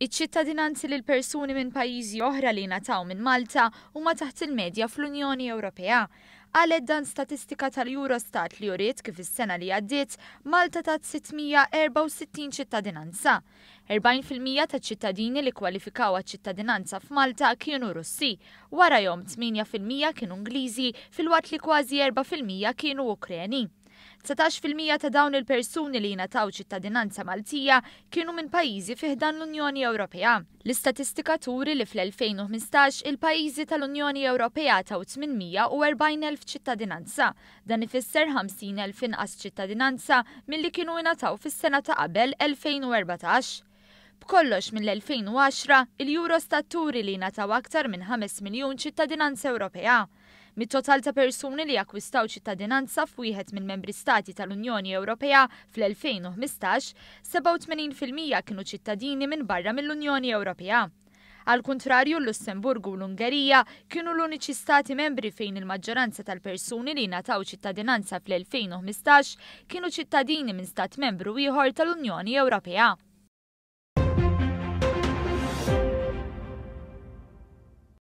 Iċ-ċittadinanzi lil persuni minn pajjiżi oħra li ngħataw minn Malta huma taħt il-medja fl-Unjoni Ewropea. Qalet dan statistika tal-Eurostat li uriet kif is-sena li għaddiet Malta tat 664 ċittadinanza. 40% ta' ċittadini li kwalifikaw għaċ-ċittadinanza f'Malta kienu Russi, warajhom 8% kienu Ingliżi filwaqt li kważi 4% kienu Ukreni. 19% ta' dawn il-persuni li ngħataw ċittadinanza Maltija kienu minn pajjiżi fi ħdan l-Unjoni Ewropea. L-istatistika turi li fl-2015 il-pajjiżi tal-Unjoni Ewropea taw 840,000 ċittadinanza. Dan ifisser 50,000 inqas ċittadinanza milli kienu ingħataw fis-sena ta' qabel 2014. B'kollox mill-2010, il-Eurostat turi li ngħataw aktar minn 5 miljun ċittadinanza Ewropea. Mit-total ta' persuni li akkwistaw ċittadinanza f'wieħed mill-membri stati tal-Unjoni Ewropea fl-2015, 87% kienu ċittadini minn barra mill-Unjoni Ewropea. Al kuntrarju, l-Lussemburgu u l-Ungerija kienu l-uniċi stati membri fejn il-maġġoranza tal-persuni li ngħataw ċittadinanza fl-2015 kienu ċittadini minn stat membru ieħor tal-Unjoni Ewropea.